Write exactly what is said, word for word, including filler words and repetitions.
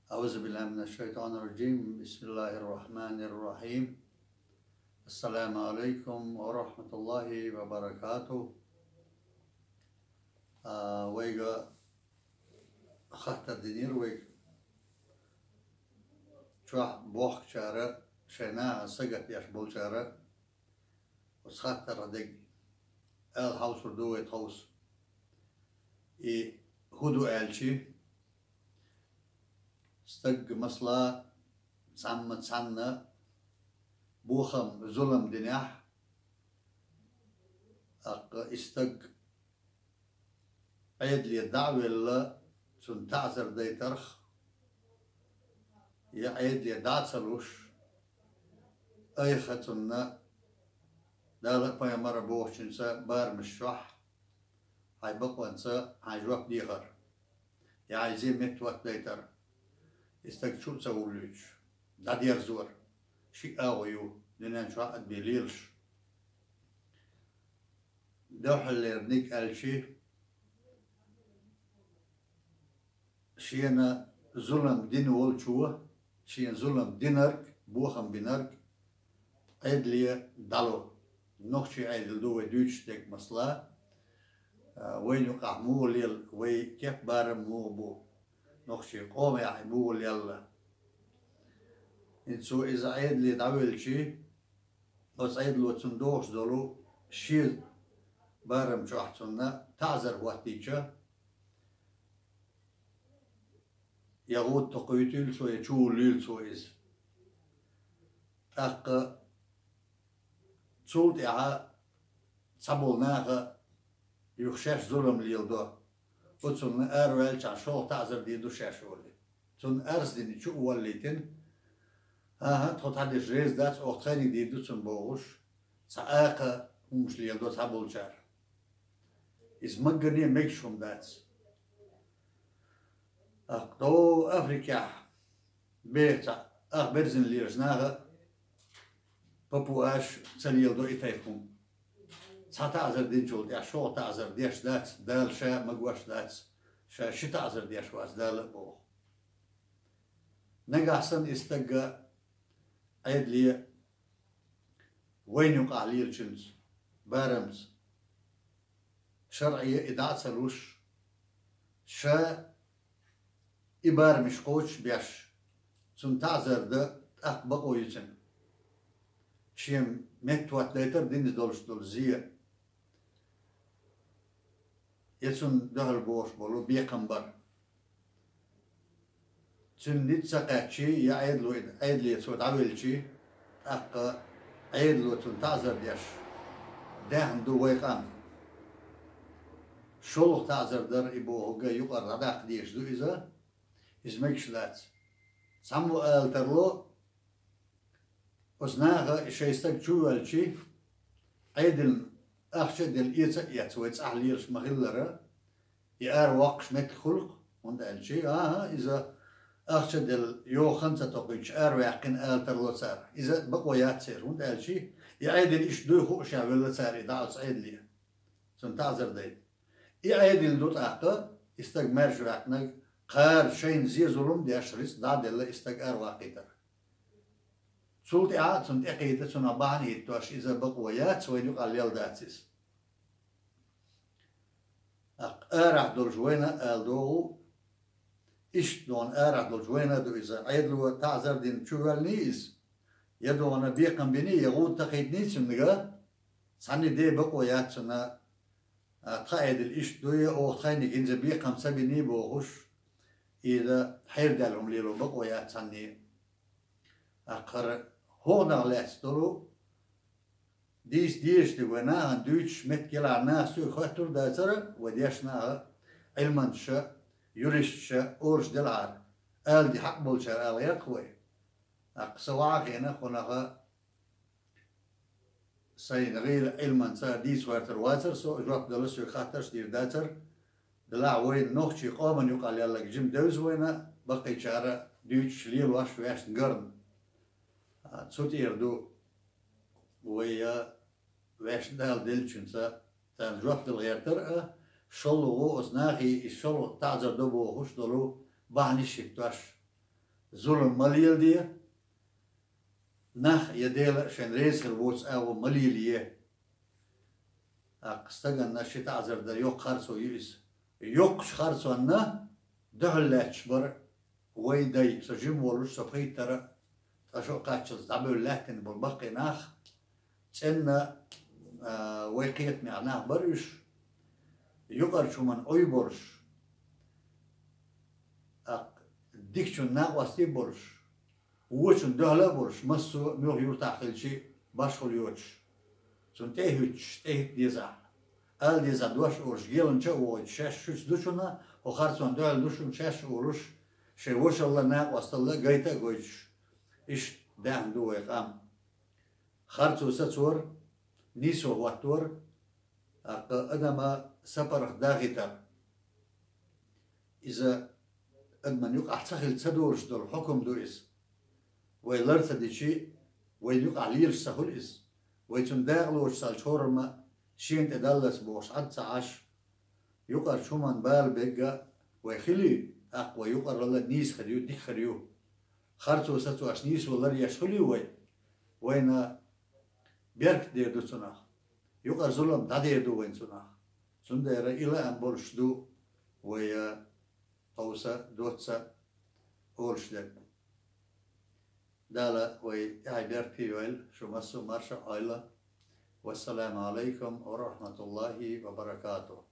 أعوذ بالله من الشيطان الرجيم. بسم الله الرحمن الرحيم. السلام عليكم ورحمة الله وبركاته. А, вайга хаттар динира вайга чохь бохкачара, шайн наха сагатдеш болчара, оцу хаттарх дерг ала хьовсур ду вай тховса. И хӀун ду аьлчи, стаг, масала, цхьамма цхьанна бохам, зулам динехь, тӀаккха и стаг Ӏедале дӀа а велла, цунна таӀзар дайтарх, я Ӏедале дӀа а ца луш, айхьа цунна Дала а пайхамара бохучуьнца барамаш чохь хьайн бакъонца хьайн жоп дехар, я хьайн зе меттахӀоттадайтар, и стаг чу а ца вуллуьйтуш, дӀадерзор, шиъ агӀо ю, дуьнен чохь а бен лелаш. Дуьххьарлера дерг аьлчи, шена зулам дина волчо, шена зулам динарг, бохам бинарг Ӏедале дӀало. Нохчийн Ӏедал ду вай дуьйцуш дерг, масала, а, вайна юкъахь муха лела, вай кеп-барам муха бу, нохчийн къомехь муха лелла. ХӀинца цо иза Ӏедале дӀавелчи, оцу Ӏедало цунна дохуш долу шен барам чохь цунна таӀзар хӀоттийча, я гӀуда тӀе кхуьйтийла цо, я чу вуллийла цо иза. ТӀаккха цул тӀаьхьа цхьаболу наха юха шаьш зулам леладо. Оцунна араваьллачхьана шолгӀа таӀзар дийр ду шаьш олий. Цунна арз дина, чу а воллийтина, хӀан-хӀа, тхо цхьа дерш реза дац, оха тхайниг дийр ду цунна бохуш, цхьа акха хӀумаш леладо цхьаболчара. Иза маггане а мегаш хӀума дац. ТӀаккха дӀо Африкехь беха цхьа ах берзина лелаш наха, папуаш ца леладо и тайпа хӀума. Цхьа таӀзар динчул тӀаьхьа шолгӀа таӀзар деш дац, Дала ша а магош дац, ша ши таӀзар деш вац Дала а боху. Нагахь санна и стагга Ӏедале вайна юкъахь лелачуьнца, барамца, шарӀе и дӀа а ца луш, ша и барамаш кхочуш а беш, цунна таӀзар дан тӀаккха бакъо ю цуьнан. Шен меттахӀоттадайтар динца долуш долу зе, я цунна дуьхьал бохуш болу бекхам бар. Цуьнан ницкъ ца кхаьччи, я Ӏедало и, Ӏедале цо дӀавелчи, тӀаккха Ӏедало цунна таӀзар деш, даьхна ду вай къам. ШолгӀа таӀзар дар и бохург юкъара дӀадаккха дезаш ду иза, иза мегаш дац. Цхьаммо ала тарло, оцу наха шайн стаг чу а воьлчи, Ӏедална ахча а делла, эца а эцна, вай цӀахь лелаш ма-хиллара, и аравоккхуш меттиг хуьлу-кх, хӀунда аьлча, а-а, иза ахча а делла, йоха хан ца токхуьйтуш араваьккхина ала тарло цара. Иза бакъо яц церан, хӀунда аьлча и Ӏедал иштта дуй хууш велла цара и дӀа оцу Ӏедале, цунна таӀзар дайта. И Ӏедал ду тӀаккха и стаг маьрша ваьккхинарг, кхара шайна зе-зулам деш, рицкъ дӀа а делла, и стаг араваккхийтар. Цул тӀаьхьа а цунна тӀекхийда, цунах бахьана хӀиттош, иза бакъо яц, вайна юкъахь лелла дац иза. ТӀаккха арахь долчу вайна а ала догӀу, иштта догӀу арахь долчу вайна а ду иза. Ӏедало таӀзар дина чу воьллиний иза, я догӀу бекхам биний, я гӀуда тӀе кхийтиний цуьнга, цхьанне а бакъо яц цунна, а, тхан Ӏедал иштта дуй, оха тхайниг хӀинца бекхам ца биний бохуш, иза хьерадаьлла хӀума лело бакъо яц цхьанне а. ТӀаккха хӀара хӀокхунах лаьцна долу дийца дезаш дерг вай нахана дуьйцуш меттиг елахьара, наха соьга хоьттур а дацара, вай дешна наха, Ӏилманчаша, юристаша, ораш делахьара, ала де хьакъ болчара ала гӀерта вай. ТӀаккха со ваха а хиъна, кхунах сайна гӀийла Ӏилманца дийца гӀертар вацара со, жоп дала соьга хаттарш дийр дацара, делахь вайна нохчийн къомана юкъахь лелларг жима девза вайна, баккхийчара дуьйцуш лелош вешна гарна. А, цу тӀера ду вай, а, вешна Дала деллачуьнца, царна жоп дала гӀертар а, шолгӀа оцу нахе и шолгӀа таӀзар до бохуш долу бахьанаш хӀиттош, зулам ма леладе, нах я Дела шайн реза хир воцу агӀо ма лелае. ТӀаккха стаганна ши таӀзар дан йоккха харцо ю иза. Йоккхачу харцонна дуьхьал лаьтташ бара вайн дай, со жима волуш, со пхийттара, ткъа шо кхаччалц дӀабевлла лаьттина болу баккхий нах, цӀенна, а, вай кхетамехь нах бара уьш, юкъарчу хӀуманна Ӏуй болуш, тӀаккха дикачунна накъостий болуш, вочунна дуьхьала а болуш, массо а муьлхха юьртахь хилчи башхалла йоцуш, цунна тӀе а хӀуьттуш, тӀе хӀитта дезахь, ала дезахь дош а олуш, геланча а вогӀуьйтуш, шаьш шуьца ду шуна, хӀокху харцонна дуьхьал ду шуна шаьш а олуш, шайн вошалла а, накъосталла а гайта а гойтуш, иштта даьхна ду вай къам. Харцо сацор, нийсо хӀоттор, тӀаккха адама сапаргӀат дахийтар. Иза адаман юкъахь ца хилла ца долуш долу хьукам ду иза. Вай лар ца дичи, вайн юкъахь лелаш ца хуьлу иза. Вай цунна дакъалоцуш цхьалчхьурма шена тӀе даллалц бохуш Ӏад ца Ӏаш, юкъарчу хӀуманна бала бегга вай хили, тӀаккха вай юкъаралла нийса хир ю, дика хир ю. Харцо сацош нийсо лар еш хуьлий вай? Вайна беркат дер ду цунах. Юкъара зулам дӀадер ду вайн цунах. Цундела и лаам болуш ду вай, а, товса, доцца олуш дерг. Дала вай тӀаьхье беркате йойла, шу массо а марша Ӏойла. Вассаламу алайкум ва рахматуллахи ва баракатух.